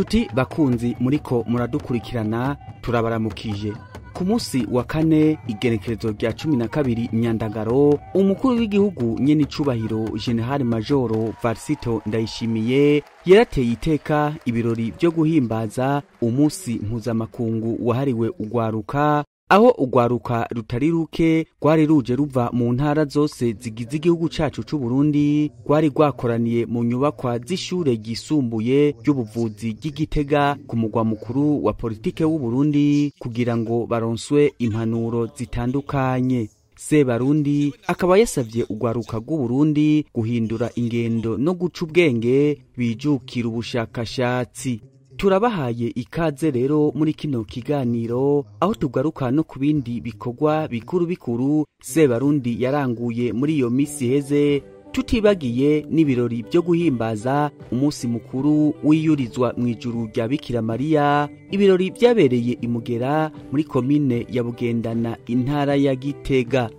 Nshuti bakunzi muriko muradukurikirana, turabaramukije. Ku munsi wa kane, igenekerezo rya 12 Myandagaro, umukuru w'igihugu nyene icubahiro General Majoro Varisito Ndayishimiye yarateye iteka ibirori byo guhimbaza umunsi mpuzamakungu wahariwe ugwaruka, aho ugwaruka rutari ruke rwari ruje ruva mu ntara zose zigize igihugu cacu c'u Burundi rwari rwakoraniye mu nyubakwa z'ishure ryisumbuye ry'ubuvuzi ry'Igitega ku mugwa mukuru wa politike w'u Burundi kugira ngo baronswe impanuro zitandukanye. Sebarundi akaba yasavye ugwaruka rw'u Burundi guhindura ingendo no guca ubwenge bijukira ubushakashatsi. Turabahaye ikaze rero muri kino kiganiro, aho tugaruka no ku bindi bikorwa bikuru bikuru Sebarundi yaranguye muri iyo misi heze, tutibagiye n'ibirori byo guhimbaza umunsi mukuru wiyurizwa mu ijuru rya Bikira Mariya, ibirori byabereye imugera muri komine ya Bugendana, intara ya Gitega.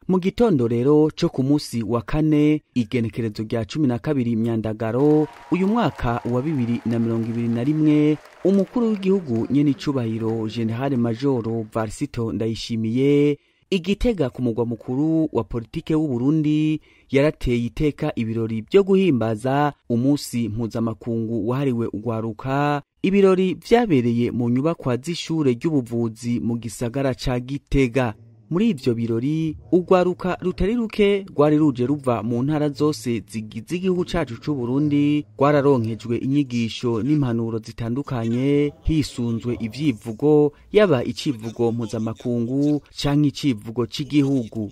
Mu gitondo rero cyo ku munsi wa kane, igenekerezo rya 12 Myandagaro uyu mwaka wa 2021, umukuru w'igihugu nyene icubahiro General Majoro Varisito Ndayishimiye Igitega ku mugwa mukuru wa politike w'u Burundi yarateye iteka ibirori byo guhimbaza umunsi mpuzamakungu wahariwe ugwaruka, ibirori vyabereye mu nyubakwa z'ishure ry'ubuvuzi mu gisagara ca Gitega. Muri ivyo birori ugwaruka rutari ruke rwari ruje ruva mu ntara zose zigize igihugu cacu c'u Burundi rwararonkejwe inyigisho n'impanuro zitandukanye hisunzwe ivyivugo, yaba icivugo mpuzamakungu canke icivugo c'igihugu.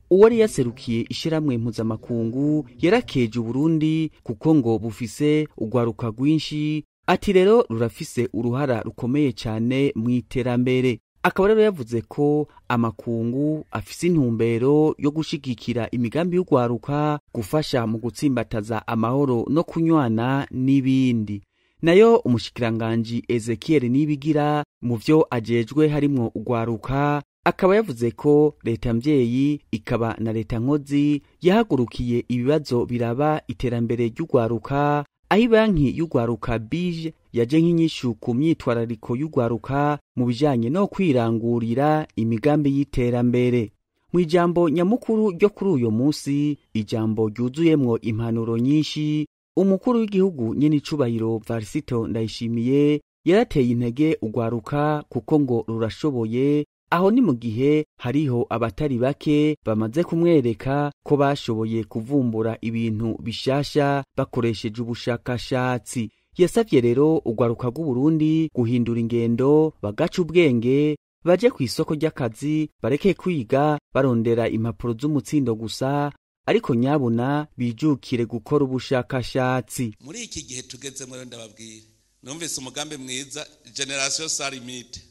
Uwari yaserukiye ishiramwe mpuzamakungu yarakeje Burundi kuko ngo bufise ugwaruka rwinshi, ati rero rurafise uruhara rukomeye cane mu iterambere. Akaba rero yavuze ko amakungu afise intumbero yo gushigikira imigambi y'ugwaruka, gufasha mu gutsimbataza amahoro no kunywana n'ibindi. Nayo umushikiranganji Ezekiel Nibigira mu vyo ajejwe harimwo ugwaruka, akaba yavuze ko leta mvyeyi ikaba na leta nkozi yahagurukiye ibibazo biraba iterambere ry'ugwaruka, aho banki y'ugwaruka BIJE yaje nk'inyishu ku myitwarariko y'ugwaruka mu bijanye no kwirangurira imigambi y'iterambere. Mu ijambo nyamukuru ryo kuri uyo munsi, ijambo ryuzuyemwo impanuro nyinshi, umukuru w'igihugu nyene icubahiro Varisito Ndayishimiye yarateye intege ugwaruka kuko ngo rurashoboye, aho ni mu gihe hariho abatari bake bamaze kumwereka ko bashoboye kuvumbura ibintu bishasha bakoresheje ubushakashatsi. Yasavye rero ugwaruka rw'u Burundi guhindura ingendo, bagaca ubwenge, baje ku isoko ry'akazi, bareke kwiga barondera impapuro z'umutsindo gusa, ariko nyabuna bijukire gukora ubushakashatsi. Muri iki gihe tugezemo rero ndababwira, numvise umugambi mwiza Generation Sans Limite.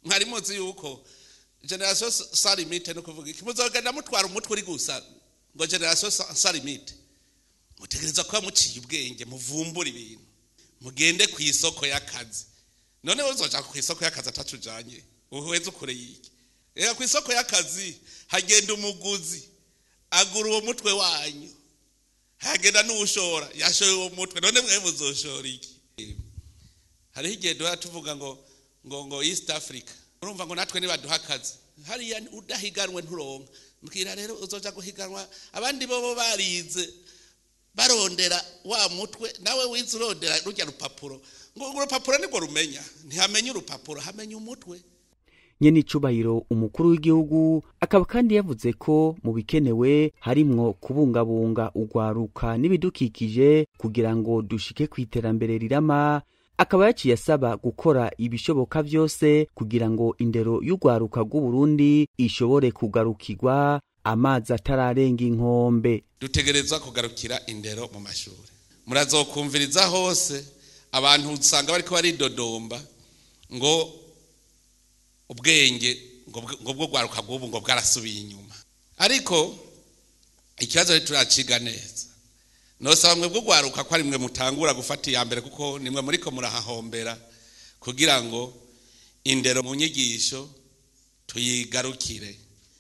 Mwari muzi yuko Generation Sans Limite no kuvuga iki, muzogenda mutwara umutwe uri gusa ngo Generation Sans Limite. Mutegereza kuba muciye ubwenge, muvumbura ibintu, mugende ku isoko y'akazi. None uzoja ku isoko y'akazi atacujanye, uhweze ukure yiki? Reka ku isoko y'akazi hagenda umuguzi agura uwo mutwe wanyu, hagenda n'ushora yashoye uwo mutwe, none mwe muzoshora iki? Hariho igihe duhora tuvuga ngo ngo ngo East Africa, urumva ngo natwe nibaduha akazi, hariya udahiganwe nturonka. Mbwira rero uzoja guhiganwa abandi bobo barize barondera wa mutwe, nawe wize urondera rujya rupapuro. Ngo urupapuro nibwo rumenya, ntihamenya urupapuro, hamenya umutwe. Nyene icubahiro umukuru w'igihugu akaba kandi yavuze ko mu bikenewe harimwo kubungabunga ugwaruka n'ibidukikije kugira ngo dushike ku iterambere rirama. Akaba yaciye asaba gukora ibishoboka vyose kugira ngo indero y'ugwaruka rw'u Burundi ishobore kugarukirwa amazi atararenga inkombe. Dutegerezwa kugarukira indero mu mashuri. Murazokumviriza hose abantu usanga bariko baridodomba ngo ubwenge ngo bwo gwaruka bw'ubu ngo bwarasubiye inyuma, ariko ikibazo turaciga neza. Nosaba mwe bwo gwaruka ko ari mwe mutangura gufata iya mbere, kuko nimwe muriko murahahombera, kugira ngo indero mu nyigisho tuyigarukire.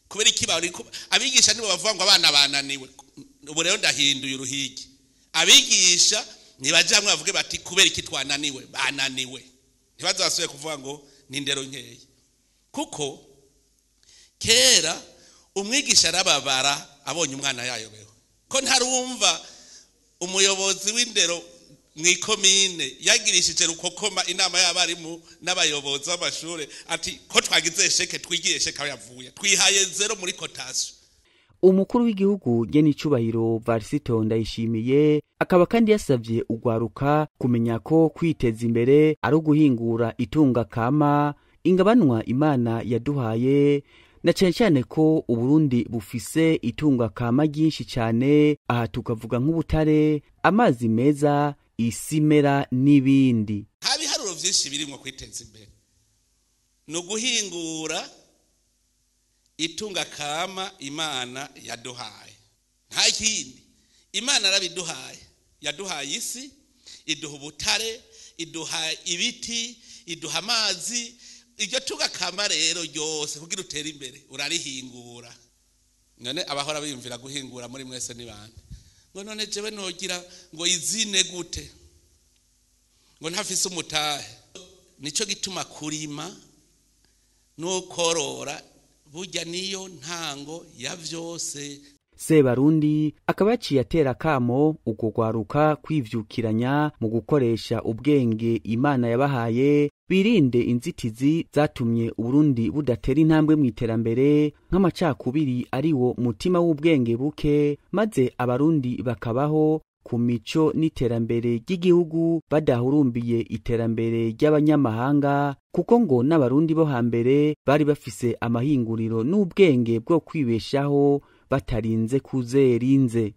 Kubera iki abigisha nibo bavuga ngo abana bananiwe? Ubu rero ndahinduye uruhigi. Abigisha nibaje hamwe bavuge bati kubera iki twananiwe, bananiwe. Ntibazasubiye kuvuga ngo ni indero nkeya, kuko kera umwigisha arababara abonye umwana yayobewe. Ko ntarumva umuyobozi w'indero mw'ikomine yagirishije rukokoma inama y'abarimu n'abayobozi b'amashure ati ko twagize échec, twigiye échec aho yavuye, twihaye zéro muri cotation. Umukuru w'igihugu nyenicubahiro Varisito Ndayishimiye akaba kandi yasavye ugwaruka kumenya ko kwiteza imbere ari uguhingura itunga kama, ingabanwa Imana yaduhaye, na cane cane ko Uburundi bufise itunga kama ryinshi cane. Aha tukavuga nk'ubutare, amazi meza, isimera n'ibindi. Nta biharuro vyinshi birimwo. Kwiteza imbere ni uguhingura itunga kama Imana yaduhaye, nta kindi. Imana yarabiduhaye, yaduhaye isi, iduha ubutare, iduha ibiti, iduha amazi. Iryo tunga kama rero ryose, kugira utere imbere urarihingura. None abahora biyumvira guhingura muri mwese ni bande? Ngo none jewe nogira ngo izine gute, ngo ntafise umutahe? Nico gituma kurima n'ukorora burya niyo ntango ya vyose. Sebarundi akaba yaciye atera akamo urwo rwaruka kwivyukiranya mu gukoresha ubwenge Imana yabahaye, birinde inzitizi zatumye Uburundi budatera intambwe mu iterambere, nk'amacakubiri ariwo mutima w'ubwenge buke, maze Abarundi bakabaho ku mico n'iterambere ry'igihugu badahurumbiye iterambere ry'abanyamahanga, kuko ngo n'Abarundi bo hambere bari bafise amahinguriro n'ubwenge bwo kwibeshaho batarinze kuzerinze.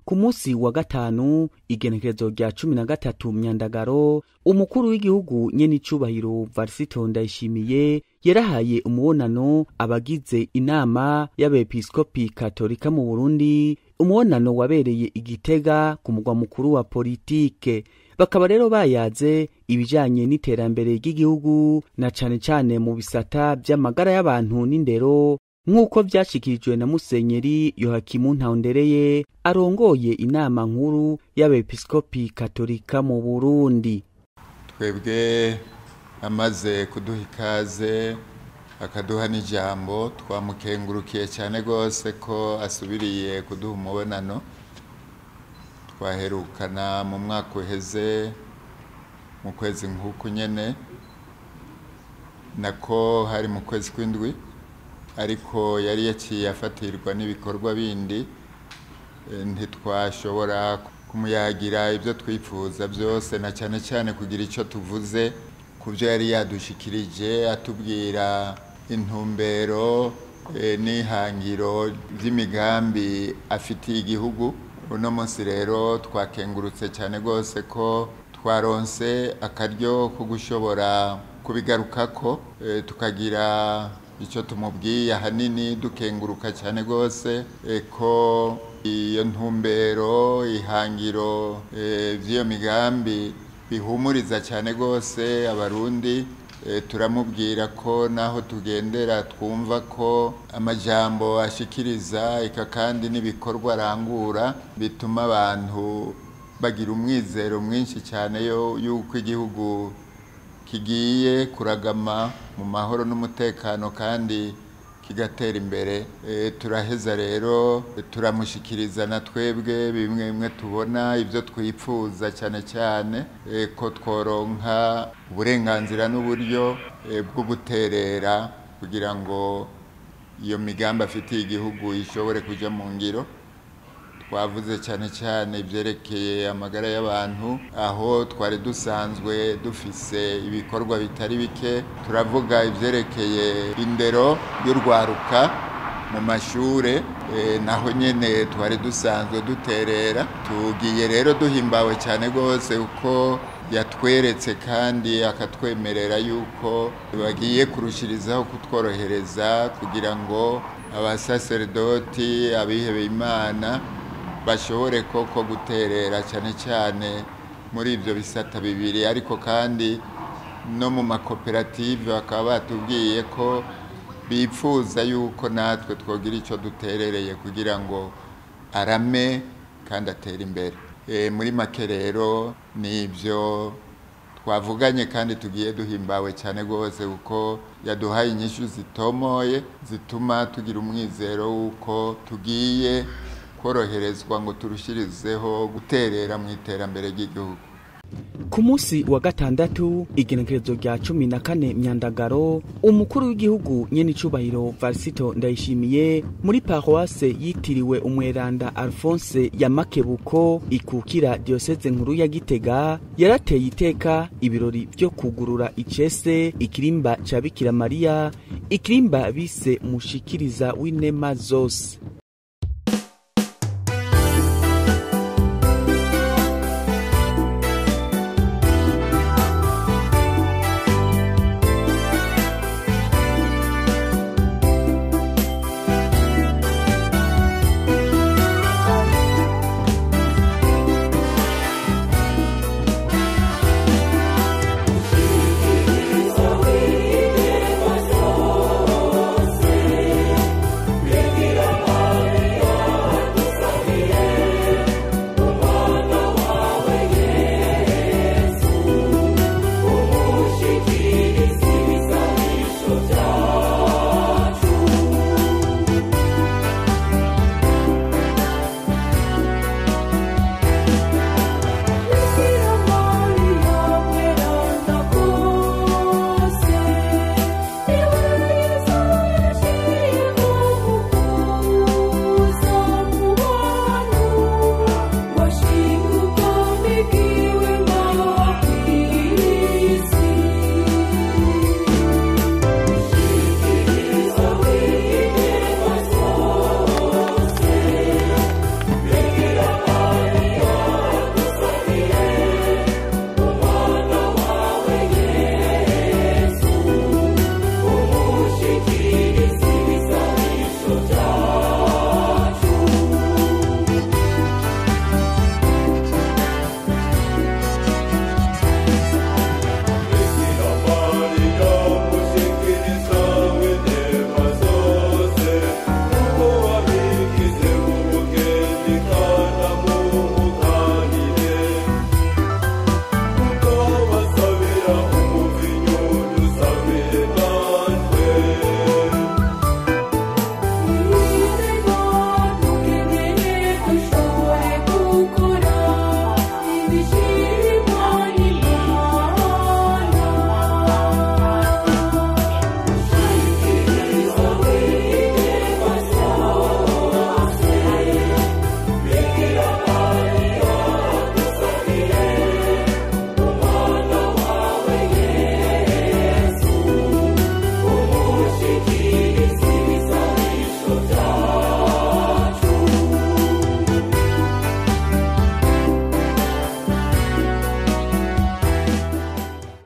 Ku munsi wa gatanu, igenekerezo rya 13 Myandagaro, umukuru w'igihugu nyenicubahiro Varisito Ndayishimiye yarahaye umubonano abagize inama y'Abepiskopi Katolika mu Burundi. Umubonano wabereye Igitega ku mugwa mukuru wa politike. Bakaba rero bayaze ibijanye n'iterambere ry'igihugu, na cane cane mu bisata vy'amagara y'abantu n'indero, nk'uko vyashikirijwe na Musenyeri Yohakimu Ntahondereye arongoye inama nkuru y'Abepiskopi Katolika mu Burundi. Twebwe amaze kuduha ikaze akaduha n'ijambo, twamukengurukiye cyane rwose ko asubiriye kuduha umubonano. Twaherukana mu mwaka uheze mu kwezi nk'uku nyene, nako hari mu kwezi kw'indwi, ariko yari yaciye afatirwa n'ibikorwa bindi, ntitwashobora kumuyagira ibyo twifuza byose, na cyane cyane kugira icyo tuvuze ku byo yari yadushikirije atubwira intumbero n'ihangiro by'imigambi afitiye igihugu. Uno munsi rero twakengurutse cyane rwose ko twaronse akaryo ko gushobora kubigarukako, tukagira icyo tumubwiye. Ahanini dukenguruka cyane rwose ko iyo ntumbero, ihangiro by'iyo migambi bihumuriza cyane rwose Abarundi. Turamubwira ko naho tugendera twumva ko amajambo ashikiriza, eka kandi n'ibikorwa arangura, bituma abantu bagira umwizero mwinshi cyane yuko igihugu kigiye kuragama mu mahoro n'umutekano kandi kigatera imbere. Turaheza rero turamushikiriza na twebwe bimwe bimwe tubona, ibyo twipfuza, cyane cyane ko tworonka uburenganzira n'uburyo bwo guterera kugira ngo iyo migambi afitiye igihugu ishobore kujya mu ngiro. Twavuze cyane cyane ibyerekeye amagara y'abantu, aho twari dusanzwe dufise ibikorwa bitari bike. Turavuga ibyerekeye indero y'urwaruka mu mashure, naho nyene twari dusanzwe duterera. Tugiye rero duhimbawe cyane rwose uko yatweretse kandi akatwemerera yuko bagiye kurushirizaho kutworohereza kugira ngo abasaseredoti, abihebeye Imana bashobore koko guterera cyane cyane muri ibyo bisata bibiri, ariko kandi No mu makoperative bakaba batubwiye ko bipfuza yuko natwe twogira icyo duterereye kugira ngo arame kandi atere imbere. Muri make rero nibyo twavuganye kandi tugiye duhimbawe cyane rwose, kuko yaduhaye inyishu zitomoye zituma tugira umwizero w'uko tugiye koroherezwa ngo turushirizeho guterera mu iterambere ry'igihugu. Ku munsi wa gatandatu, igenekerezo rya 14 Myandagaro, umukuru w'igihugu nyenicubahiro Varisito Ndayishimiye muri paroisse yitiriwe umweranda Alphonse ya Makebuko ikukira diocese nkuru ya Gitega, yarateye iteka ibirori vyo kugurura icese ikirimba ca Bikira Mariya, ikirimba bise mushikiriza w'inema zose.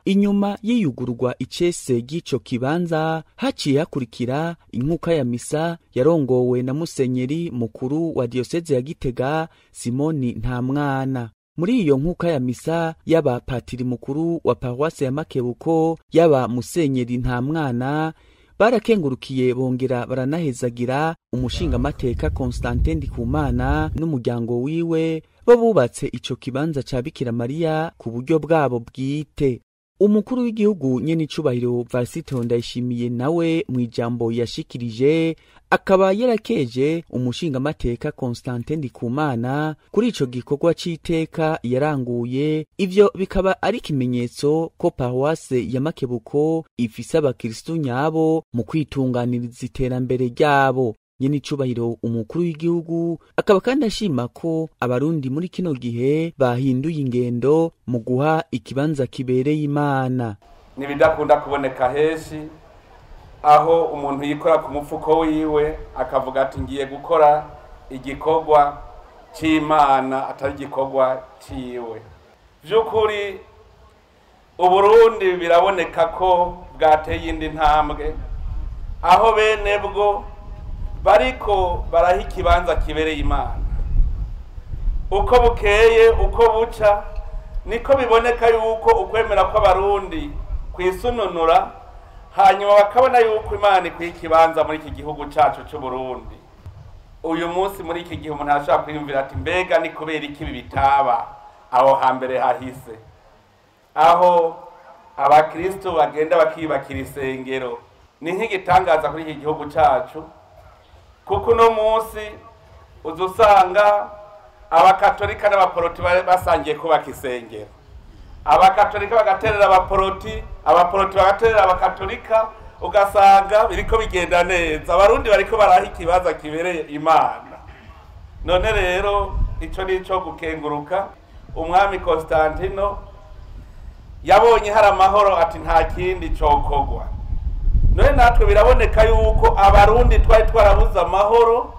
Inyuma y'iyugururwa icese ry'ico kibanza haciye hakurikira inkuka ya misa yarongowe na musenyeri mukuru wa diocese ya Gitega Simoni Ntamwana. Muri iyo nkuka ya misa yaba patiri mukuru wa paroisse ya Makebuko yaba musenyeri Ntamwana barakengurukiye bongera baranahezagira umushinga mateka Constantin Ndikumana n'umuryango wiwe bo bubatse ico kibanza ca Bikira Mariya ku buryo bwabo bwite. Umukuru w'igihugu nyenicubahiro Varisito Ndayishimiye nawe mu ijambo yashikirije akaba yarakeje umushinga mateka Constantin Ndikumana kuri ico gikorwa c'iteka yaranguye, ivyo bikaba ari ikimenyetso ko paroisse ya Makebuko ifise abakristu nyabo mu kwitunganiriza iterambere ryabo. Nyenicubahiro umukuru w'igihugu akaba kandi ashima ko abarundi muri kino gihe bahinduye ingendo mu guha ikibanza kibereye Imana. Nibidakunda kuboneka henshi aho umuntu yikora ku mufuko wiwe akavuga ati ngiye gukora igikorwa c'Imana atari igikorwa ciwe. Vy'ukuri Uburundi biraboneka ko bwateye indi ntambwe aho bene bwo bariko baraha ikibanza kibereye Imana. Uko bukeye uko buca niko biboneka yuko ukwemera kw'abarundi kwisununura, hanyuma bakabona yuko Imana ikwiye ikibanza muri iki gihugu cacu c'u Burundi. Uyu munsi muri iki gihe umuntu arashobora kwiyumvira ati mbega ni kubera iki ibi bitaba aho hambere hahise, aho abakristo bagenda bakiyubakira isengero. Ni nk'igitangaza kuri iki gihugu cacu, kuko uno munsi uza usanga abakatolika n'abaporoti basangiye kubaka isengero, abakatolika bagaterera abaporoti, abaporoti bagaterera abakatolika, ugasanga biriko bigenda neza, abarundi bariko baraha ikibaza kibereye Imana. None rero ico nico gukenguruka. Umwami Constantino yabonye hari amahoro ati nta kindi cokogwa. None natwe biraboneka yuko abarundi twari twarabuze amahoro,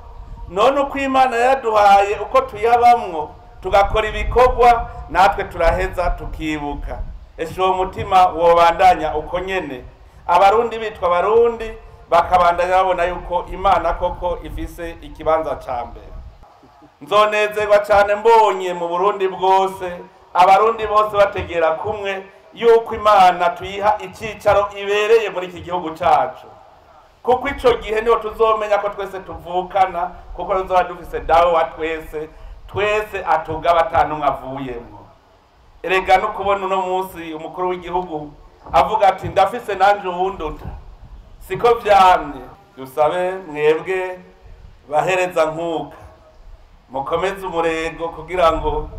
none uko Imana yaduhaye uko tuyabamwo tugakora ibikorwa, natwe turaheza tukibuka. Ese uwo mutima wobandanya uko nyene, abarundi bitwa abarundi bakabandanya babona yuko Imana koko ifise ikibanza ca mbere. Nzonezerwa cane mbonye mu Burundi bwose abarundi bose bategera kumwe yuko Imana tuyiha icicaro ibereye muri iki gihugu cacu, kuko ico gihe niho tuzomenya ko twese tuvukana, kuko tuzoba dufise dawe wa twese, twese atugaba atanumwe avuyemwo. Erega no kubona uno munsi umukuru w'igihugu avuga ati ndafise nanje uwunduta, siko vyamye. Dusabe mwebwe bahereza nkuka mukomeze umurego kugira ngo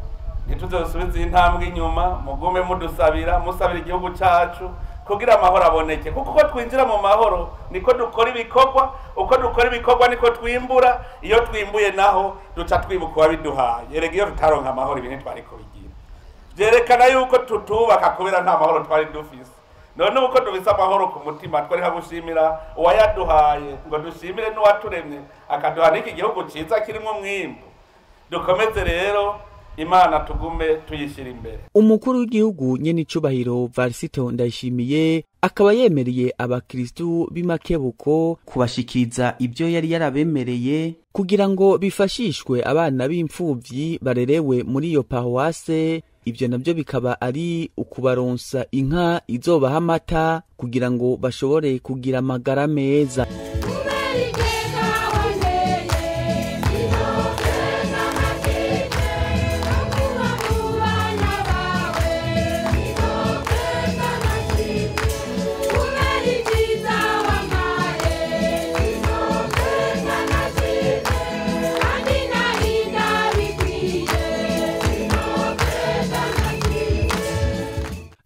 ntituzosubize intambwe inyuma, mugume mudusabira, musabira igihugu cacu kugira amahoro aboneke, kuko uko twinjira mu mahoro niko dukora ibikorwa, uko dukora ibikorwa niko twimbura, iyo twimbuye naho duca twibuka uwabiduhaye. Erega iyo tutaronka amahoro ibintu twari kubigira, vyerekana yuko tutubaka kubera nta mahoro twari dufise. None uko dufise amahoro ku mutima twari gushimira uwayaduhaye, ngo dushimire n'uwaturemye akaduha n'iki gihugu ciza kirimwo umwimbu. Dukomeze rero Imana tugume tuyishira imbere. Umukuru w'igihugu nyenicubahiro Varisito Ndayishimiye akaba yemereye abakristu b'imakebuko kubashikiriza ibyo yari yarabemereye kugira ngo bifashishwe abana b'imfuvyi barerewe muri iyo paruwase. Ibyo nabyo bikaba ari ukubaronsa inka izobaha amata kugira ngo bashobore kugira amagara meza.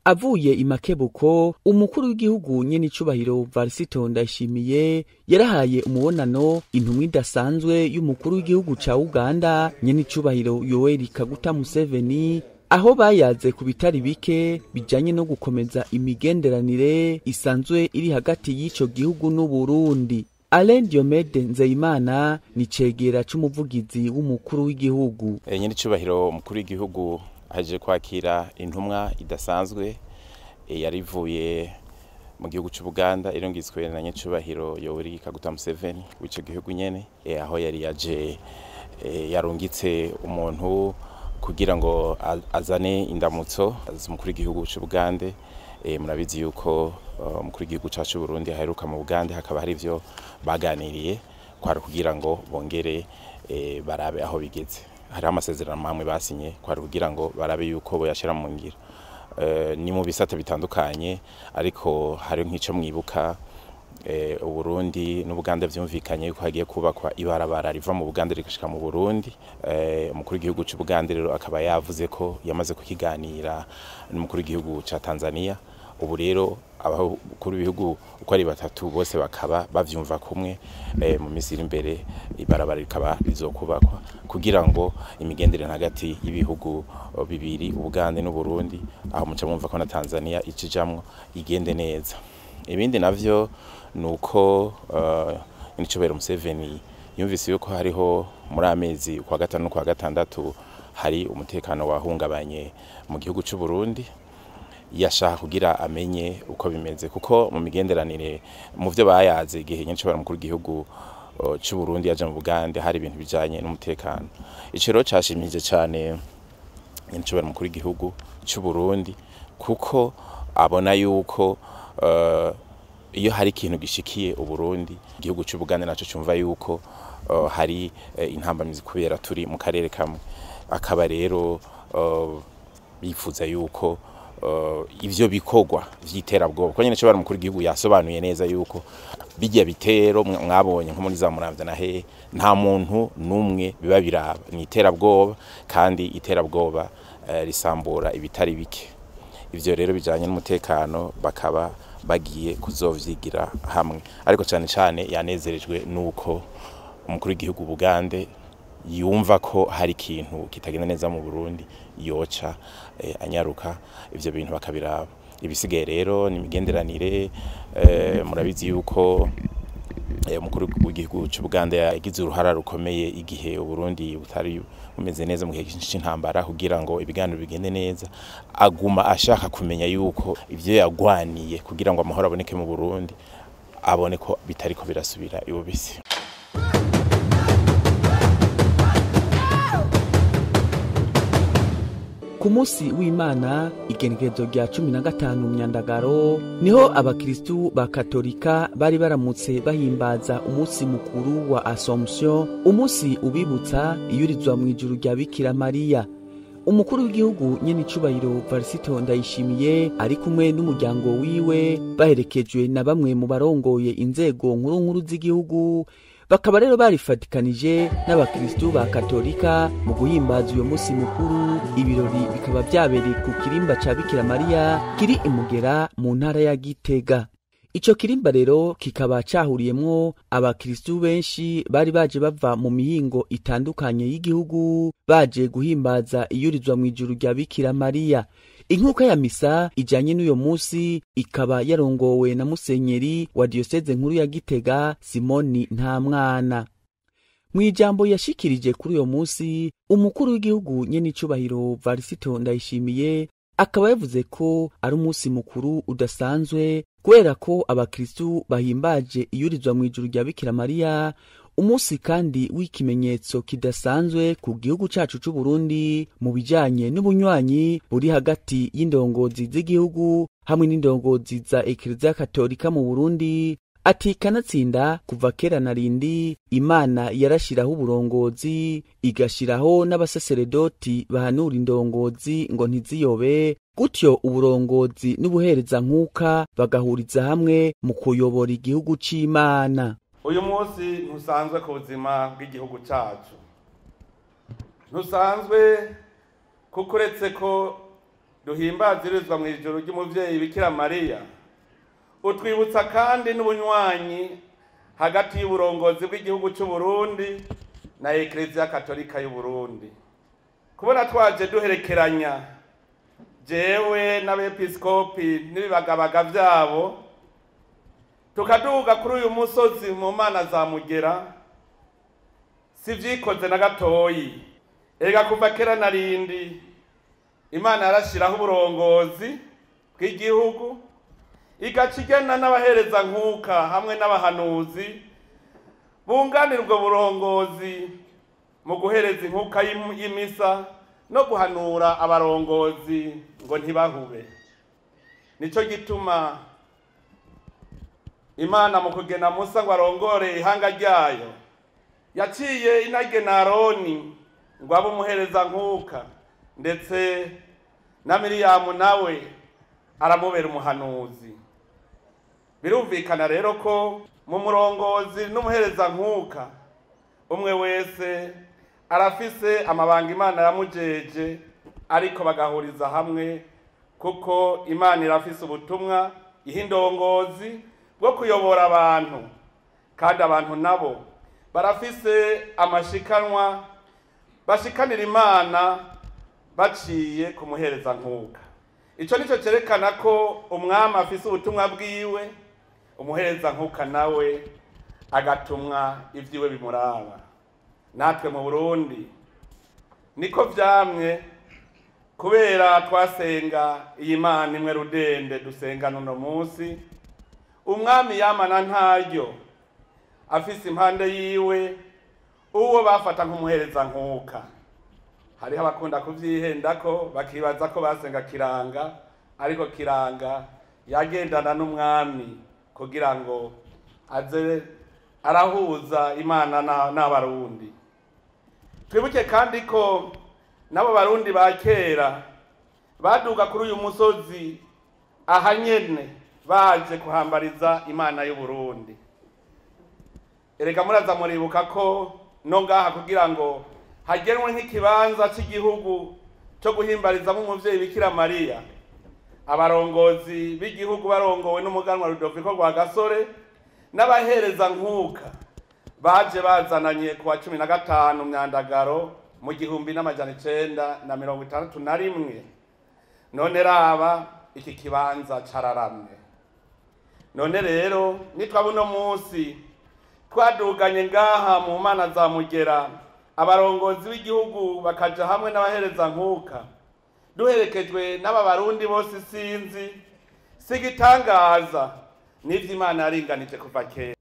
Avuye imakebuko, umukuru w'igihugu nyenicubahiro Varisito Ndayishimiye yarahaye umubonano intumwa idasanzwe y'umukuru w'igihugu ca Uganda nyenicubahiro Yoweri Kaguta Museveni, aho bayaze ku bitari bike bijanye no gukomeza imigenderanire isanzwe iri hagati y'ico gihugu n'u Burundi. Alain Diomede Nzeyimana ni cegera c'umuvugizi w'umukuru w'igihugu. Nyenicubahiro umukuru w'igihugu aje kwakira intumwa idasanzwe yarivuye mu gihugu cy'u Buganda irongitswe na nyecubahiro Yoweri Kaguta Museveni w'ico gihugu nyene, aho yari yaje yarungitse umuntu kugira ngo azane indamutso z'umukuru w'igihugu cy'u Buganda. Murabizi yuko umukuru w'igihugu cacu Burundi aheruka mu Buganda, hakaba hari ivyo baganiriye kwari kugira ngo bongere barabe aho bigeze. Hari amasezerano amwe basinye kwari kugira ngo barabe yuko boyashira mu ngiro. Ni mu bisata bitandukanye, ariko hari nk'ico mwibuka Uburundi n'Ubuganda vyumvikanye yuko hagiye kubakwa ibarabara riva mu Buganda rigashika mu Burundi. Umukuru w'igihugu c'u Buganda rero akaba yavuze ko yamaze kukiganira n'umukuru w'igihugu ca Tanzania. Ubu rero abakuru b'ibihugu uko ari batatu bose bakaba bavyumva kumwe, mu minsi iri imbere ibarabara rikaba rizokubakwa kugira ngo imigenderanire hagati y'ibihugu bibiri Ubuganda n'Uburundi, aho muca mwumva ko na Tanzania icijamwo, igende neza. Ibindi navyo nuko Nyiricubahiro Museveni yumvise yuko hariho muri amezi kwa gatanu kwa gatandatu hari umutekano wahungabanye mu gihugu c'u Burundi, yashaka kugira amenye uko bimeze, kuko mu migenderanire mu vyo bayaze igihe Nyiricubahiro mukuru w'igihugu c'u Burundi yaje mu Buganda hari ibintu bijanye n'umutekano. Ico rero cashimije cane Nyiricubahiro mukuru w'igihugu c'u Burundi, kuko Abona yuko iyo hari ikintu gishikiye Uburundi, igihugu c'Ubuganda naco cumva yuko hari intambamizi kubera turi mu karere kamwe. Akaba rero bifuza yuko ivyo bikorwa vy'iterabwoba, kuko nyene cyo bari mukuru igihugu yasobanuye neza yuko bijya bitero mwabonye nko muri za Muramvya na hehe, nta muntu numwe biba biraba, ni iterabwoba, kandi iterabwoba risambura ibitari bike. Ivyo rero bijanye n'umutekano bakaba bagiye kuzovyigira hamwe, ariko cyane cyane yanezerejwe nuko umukuru w'igihugu Bugande yumva ko hari ikintu kitagenda neza mu Burundi, yoca anyaruka ivyo bintu bakabiraba. Ibisigaye rero ni imigenderanire. Murabizi yuko umukuru w'igihugu c'Ubuganda yagize uruhara rukomeye igihe Uburundi butari bumeze neza mu gihe c'intambara, kugira ngo ibiganiro bigende neza. Aguma ashaka kumenya yuko ivyo yagwaniye kugira ngo amahoro aboneke mu Burundi, abone ko bitariko birasubira ibubisi. Ku munsi w'Imana igenekerezo rya 15 Myandagaro niho abakristu ba Katolika bari baramutse bahimbaza umunsi mukuru wa Assomption, umunsi ubibutsa iyurizwa mu ijuru rya Bikira Mariya. Umukuru w'igihugu nyene icubahiro Varisito Ndayishimiye ari kumwe n'umuryango wiwe, baherekejwe na bamwe mu barongoye inzego nkuru nkuru z'igihugu, bakaba rero barifatikanije n'abakristu ba Katolika mu guhimbaza uyo munsi mukuru. Ibirori bikaba byabereye ku kirimba ca Bikira Mariya kiri imugera mu ntara ya Gitega. Ico kirimba rero kikaba cahuriyemwo abakristu benshi bari baje bava mu mihingo itandukanye y'igihugu, baje guhimbaza iyurizwa mu ijuru rya Bikira Mariya. Inkuka ya misa ijanye n'uyo munsi ikaba yarongowe na musenyeri wa diocese nkuru ya Gitega Simoni Ntamwana. Mu ijambo yashikirije kuri uyo munsi, umukuru w'igihugu nyene icubahiro Varisito Ndayishimiye akaba yavuze ko ari umunsi mukuru udasanzwe kubera ko abakristu bahimbaje iyurizwa mu ijuru rya Bikira Mariya, umunsi kandi w'ikimenyetso kidasanzwe ku gihugu cacu c'u Burundi mu bijanye n'ubunywanyi buri hagati y'indongozi z'igihugu hamwe n'indongozi za Eklezia Katolika mu Burundi. Ati kanatsinda kuva kera na rindi Imana yarashiraho uburongozi, igashiraho n'abasaseredoti bahanura indongozi ngo ntiziyobe, gutyo uburongozi n'ubuhereza nkuka bagahuriza hamwe mu kuyobora igihugu c'Imana. Uyu munsi ntusanzwe ku buzima bw'igihugu cacu, ntusanzwe kuko uretse ko duhimbazirizwa mu ijuru ry'umuvyeyi Bikira Mariya, utwibutsa kandi n'ubunywanyi hagati y'uburongozi bw'igihugu c'u Burundi na Eklezia Katolika y'u Burundi. Kubona twaje duherekeranya jewe n'abepiskopi n'ibibagabaga vyabo, tukaduga kuri uyu musozi mu mana za Mugera, si vyikoze na gatoyi. Erega kuva kera na rindi Imana yarashiraho uburongozi bw'igihugu, igaca igena n'abahereza nkuka hamwe n'abahanuzi bunganira ubwo burongozi mu guhereza inkuka y'imisa no guhanura abarongozi ngo ntibahube. Nico gituma Imana mu kugena Musa ngo arongore ihanga ryayo, yaciye inagena Aroni ngo abe umuhereza nkuka, ndetse na Miriyamu nawe aramubera umuhanuzi. Birumvikana rero ko mu murongozi n'umuhereza nkuka umwe wese arafise amabanga Imana yamujeje, ariko bagahuriza hamwe kuko Imana irafise ubutumwa iha indongozi bwo kuyobora abantu, kandi abantu nabo barafise amashikanwa bashikanira Imana baciye kumuhereza nkuka. Ico nico cerekana ko umwami afise ubutumwa bwiwe, umuhereza nkuka nawe agatumwa ivyiwe bimuraba. Natwe mu Burundi niko vyamye, kubera twasenga iyi Mana imwe rudende dusenga n'uno munsi. Umwami yamana ntaryo afise impande yiwe uwo bafata nk'umuhereza nkuka. Hariho abakunda kuvyihendako bakibaza ko basenga kiranga, Ariko Kiranga yagendana n'umwami kugira ngo aze arahuza Imana n'abarundi. Twibuke kandi ko n'abo barundi ba kera baduga kuri uyu musozi aha nyene baje kuhambariza Imana y'u Burundi. Erega muraza muribuka ko no ngaha kugira ngo hagenwe nk'ikibanza cy'igihugu cyo guhimbarizamo umuvyeyi Bikira Mariya, abarongozi b'igihugu barongowe n'umuganwa Rudoviko Rwagasore n'abahereza nkuka baje bazananye kuwa 15 Myandagaro mu 1961. None raba iki kibanza cararamye. None rero nitwa buno munsi twaduganye ngaha mu mana za Mugera, abarongozi b'igihugu bakaja hamwe n'abahereza nkuka, duherekejwe n'aba barundi bose sinzi sigitangaza n'ivyo Imana yaringanije kuva kera.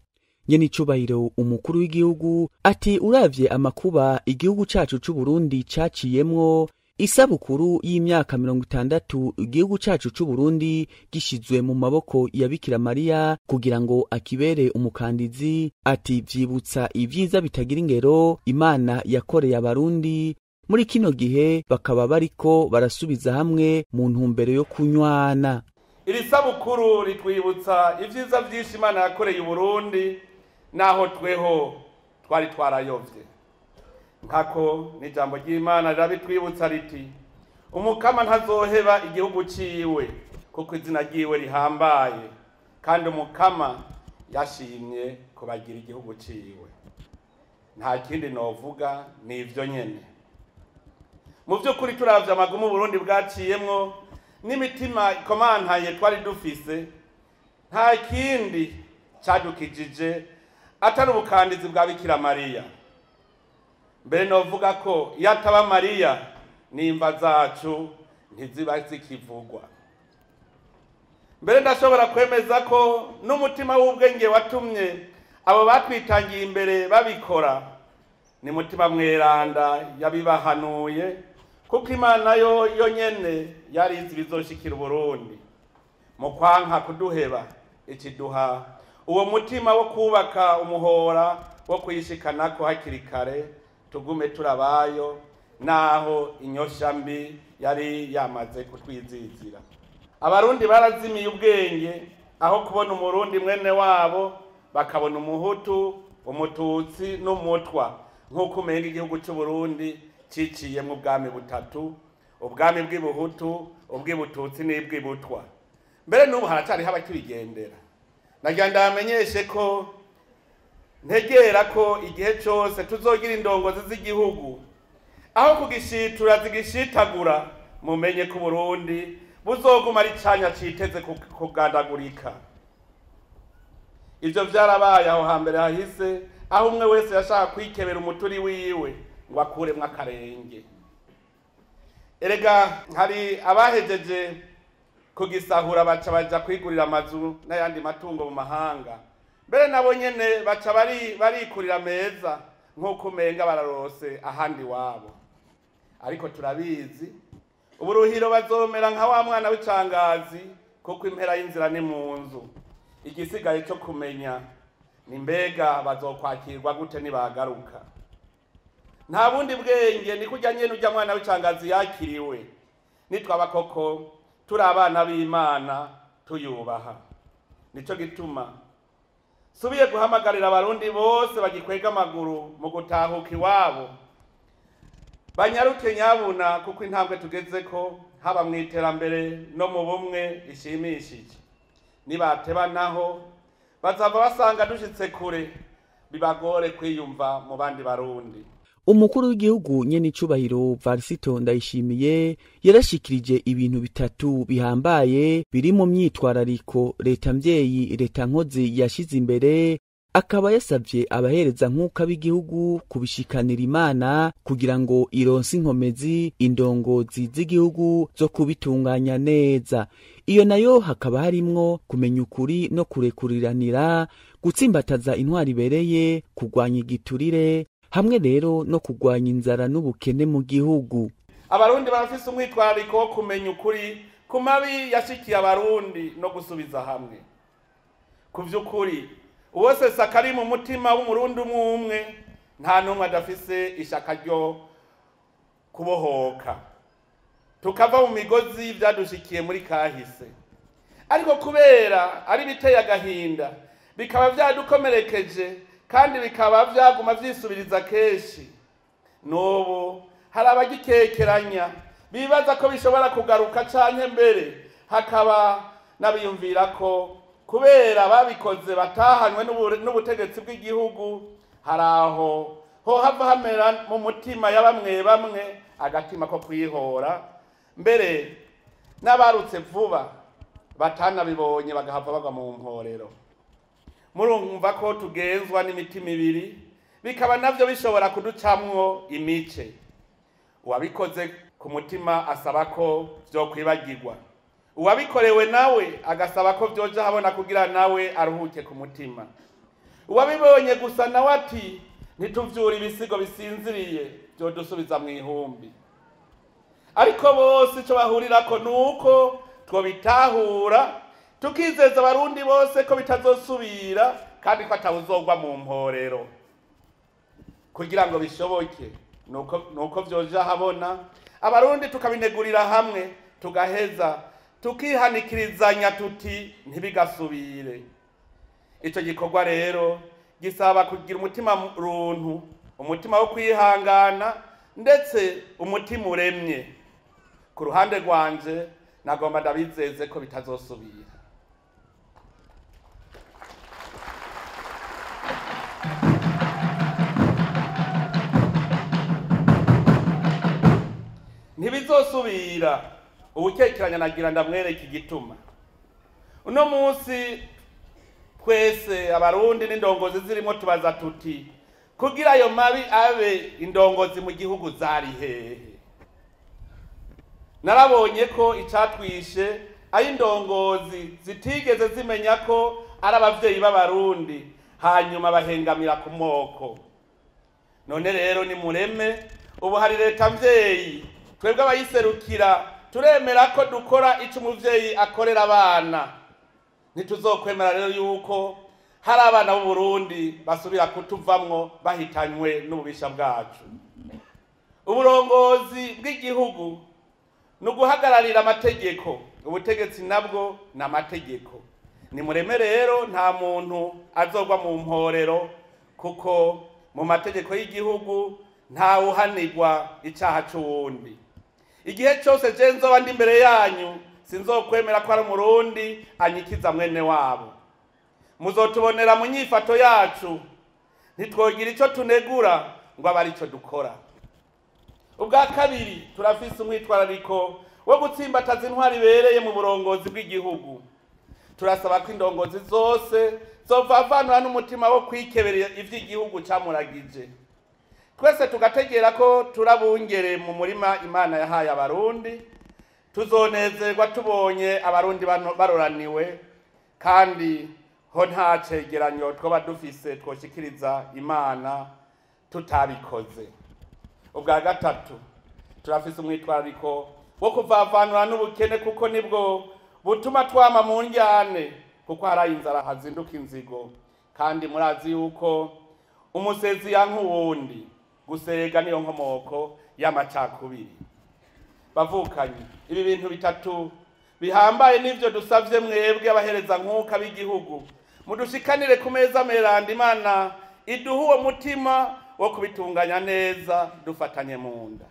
Nyenicubahiro umukuru w'igihugu ati uravye amakuba igihugu cacu c'u Burundi caciyemwo, isabukuru y'imyaka 60 igihugu cacu c'u Burundi gishizwe mu maboko ya Bikira Mariya kugira ngo akibere umukandizi, ati vyibutsa ivyiza bitagira ingero Imana yakoreye abarundi muri kino gihe, bakaba bariko barasubiza hamwe mu ntumbero yo kunywana. Iri sabukuru ritwibutsa ivyiza vyinshi Imana yakoreye Burundi naho tweho twari twarayovye. Nkako n'ijambo ry'Imana rirabitwibutsa riti umukama ntazoheba igihugu ciwe kuko izina ryiwe rihambaye, kandi umukama yashimye kubagira igihugu ciwe. Nta kindi novuga ni ivyo nyene. Mu vy'ukuri turavye amagumu Burundi bwaciyemwo n'imitima ikomantaye twari dufise, nta kindi cadukijije atari ubukandizi bwa Bikira Mariya. Mbere novuga ko iyo ataba Mariya n'imva zacu ntiziba zikivugwa. Mbere ndashobora kwemeza ko n'umutima w'ubwenge watumye abo batwitangiye imbere babikora ni mutima mweranda yabibahanuye, kuko Imana yo yonyene yari izi bizoshikira Burundi. Mu kwanka kuduheba ikiduha uwo mutima wo kubaka umuhora wo kuyishikanako hakiri kare, tugume turabayo naho inyosha mbi yari yamaze kutwizizira. Abarundi barazimiye ubwenge, aho kubona umurundi mwene wabo bakabona umuhutu, umututsi n'umutwa, nk'uko umenga igihugu cy'u Burundi ciciyemwo ubwami butatu, ubwami bw'ibuhutu, ubw'ibututsi n'ibw'ibutwa. Mbere n'ubu haracariho abakibigendera. Nagira ndabamenyeshe ko ntegera ko igihe cose tuzogira indongozi z'igihugu aho kugishitura zigishitagura, mumenye ko Burundi buzoguma ari canya citeze kugandagurika. Ivyo vyarabaye aho hambere hahise, aho umwe wese yashaka kwikebera umuturi wiwe ngo akuremwo akarenge. Erega hari abahejeje kugisahura baca baja kwigurira amazu n'ayandi matungo mu mahanga, mbere nabo nyene baca barikurira meza nk'uko umenga bararose ahandi wabo. Ariko turabizi uburuhiro bazomera nka wa mwana w'icangazi, kuko impera y'inzira ni mu nzu. Igisigaye cyo kumenya ni mbega bazokwakirwa gute nibagaruka. Nta bundi bwenge ni kurya nyene urya mwana w'icangazi yakiriwe. Nitwaba koko turi abana b'Imana tuyubaha. Nico gituma subiye guhamagarira abarundi bose bagikwega amaguru mu gutahuka iwabo, banyaruke nyabuna, kuko intambwe tugezeko haba mu iterambere no mu bumwe ishimishije. Nibateba naho bazava basanga dushitse kure, bibagore kwiyumva mu bandi barundi. Umukuru w'igihugu nyenicubahiro Varisito Ndayishimiye yarashikirije ibintu bitatu bihambaye biri mu myitwarariko leta mvyeyi leta nkozi yashize imbere, akaba yasavye abahereza nkuka b'igihugu kubishikanira Imana kugira ngo ironse inkomezi indongozi z'igihugu zo kubitunganya neza. Iyo nayo hakaba harimwo kumenya ukuri no kurekuriranira, gutsimbataza intwari ibereye, kurwanya igiturire, hamwe rero no kurwanya inzara n'ubukene mu gihugu. Abarundi barafise umwitwarariko wo kumenya ukuri ku mabi yashikiye Abarundi no gusubiza hamwe. Ku vy'ukuri, uwosesa ari mu mutima w'Umurundi umwe umwe, nta n'umwe adafise ishaka ryo kubohoka, tukava mu migozi vyadushikiye muri kahise. Ariko kubera ari biteye agahinda, bikaba vyadukomerekeje kandi bikaba vyaguma vyisubiriza kenshi, n'ubu hari abagikekeranya bibaza ko bishobora kugaruka, canke mbere hakaba n'abiyumvira ko kubera babikoze batahanywe n'ubutegetsi bw'igihugu, hari aho ho hava hamera mu mutima ya bamwe bamwe agatima ko kwihora, mbere n'abarutse vuba batanabibonye bagahava bagwa mu mporero. Murumva ko tugenzwa n'imitima ibiri, bikaba navyo bishobora kuducamwo imice. Uwabikoze ku mutima asaba ko vyokwibagirwa, uwabikorewe nawe agasaba ko vyoja habona kugira nawe aruhuke ku mutima. Uwabibonye gusa nawe ati ntituvyure ibisigo bisinziriye vyodusubiza mu ihumbi. Ariko bose ico bahurirako nuko twobitahura, tukizeza Abarundi bose ko bitazosubira kandi ko atawuzogwa mu mporero. Kugira ngo bishoboke nuko vyoja habona, Abarundi tukabinegurira hamwe, tugaheza tukihanikirizanya tuti ntibigasubire. Ico gikorwa rero gisaba kugira umutima runtu, umutima wo kwihangana, ndetse umutima uremye. Ku ruhande rwanje nagomba ndabizeze ko bitazosubira. Ntibizosubira. Ubukekeranya nagira ndamwereka igituma. Uno munsi twese Abarundi n'indongozi zirimo tubaza tuti kugira ayo mabi abe indongozi mu gihugu zari hehe? Narabonye ko icatwishe ari indongozi zitigeze zimenya ko ari abavyeyi b'Abarundi, hanyuma bahengamira ku moko. None rero ni mureme, ubu hari leta mvyeyi, twebwe abayiserukira turemera ko dukora ico umuvyeyi akorera abana. Ntituzokwemera rero yuko hari abana b'u Burundi basubira kutuvamwo bahitanywe n'ububisha bwacu. Uburongozi bw'igihugu ni uguhagararira amategeko, ubutegetsi nabwo ni amategeko. Ni mureme rero, nta muntu azogwa mu mporero, kuko mu mategeko y'igihugu ntawuhanirwa icaha c'uwundi. Igihe cose je nzoba ndi imbere yanyu, sinzokwemera ko ari Umurundi anyikiza mwene wabo. Muzotubonera mu nyifato yacu, ntitwogira ico tunegura ngo abe arico dukora. Ubwa kabiri, turafise umwitwarariko wo gutsimbataza intwari ibereye mu burongozi bw'igihugu. Turasaba ko indongozi zose zovavanura n'umutima wo kwikebera ivy'igihugu camuragije. Twese tugategera ko turabungere mu murima Imana yahaye Abarundi. Tuzonezerwa tubonye Abarundi baroraniwe, kandi ho nta cegeranyo twoba dufise twoshikiriza Imana tutabikoze. Ubwa gatatu, turafise umwitwarariko wo kuvavanura n'ubukene, kuko nibwo butuma twama mu njyane, kuko hari inzara hazinduka inzigo, kandi murazi yuko umusezi yanka uwundi, gusega niyo nkomoko y'amacakubiri. Bavukanye, ibi bintu bitatu bihambaye nivyo dusavye mwebwe abahereza nkuka b'igihugu, mudushikanire ku meza meranda Imana iduhe uwo mutima wo kubitunganya neza dufatanye mu nda.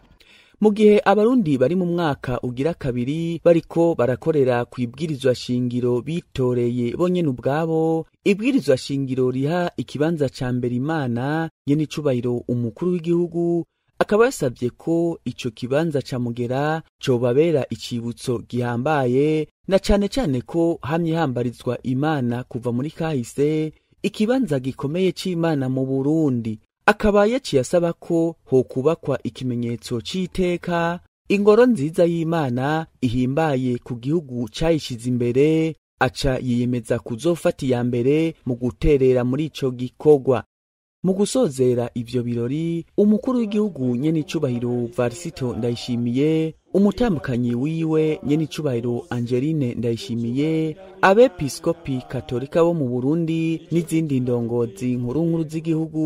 Mu gihe Abarundi bari mu mwaka ugira kabiri bariko barakorera ku ibwirizwa shingiro bitoreye bonyene ubwabo, ibwirizwa shingiro riha ikibanza ca mbere Imana nyene icubahiro umukuru w'igihugu, akaba yasavye ko ico kibanza ca Mugera cobabera icibutso gihambaye, na cane cane ko hamye hambarizwa Imana kuva muri kahise, ikibanza gikomeye c'Imana mu Burundi. Akaba yaciye asaba ko hokubakwa ikimenyetso c'iteka, ingoro nziza y'Imana ihimbaye ku gihugu cayishize imbere, aca yiyemeza kuzofata iya mbere mu guterera muri ico gikorwa. Mu gusozera ivyo birori, umukuru w'igihugu nyene icubahiro Varisito Ndayishimiye, Umutambukanyi wiwe nyenicubahiro Angeline Ndayishimiye, abepiskopi katolika bo mu Burundi n'izindi ndongozi nkuru nkuru z'igihugu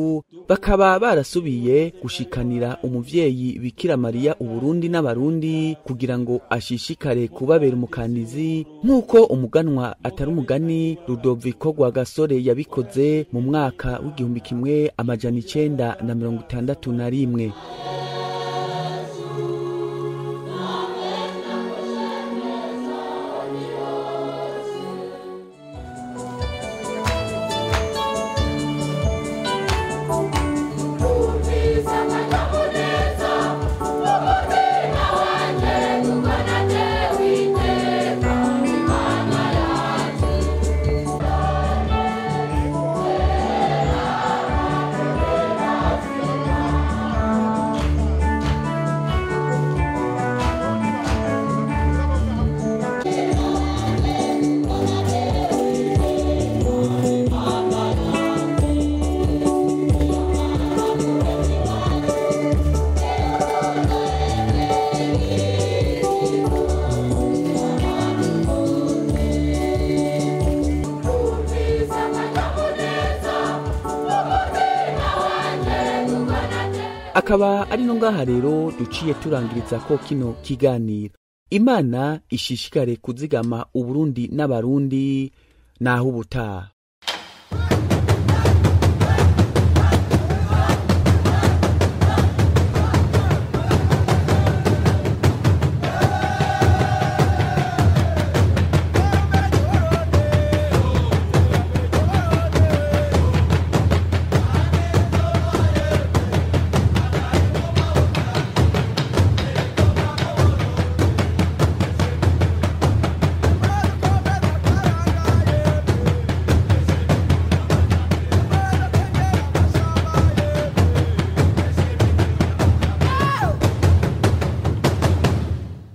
bakaba barasubiye gushikanira umuvyeyi Bikira Mariya Uburundi n'Abarundi kugira ngo ashishikare kubabera umukanizi, nk'uko umuganwa atari umugani Rudoviko Rwagasore yabikoze mu mwaka w'1961. Akaba ari no ngaha rero duciye turangiriza ko kino kiganiro. Imana ishishikare kuzigama Uburundi n'Abarundi, naho ubutaha.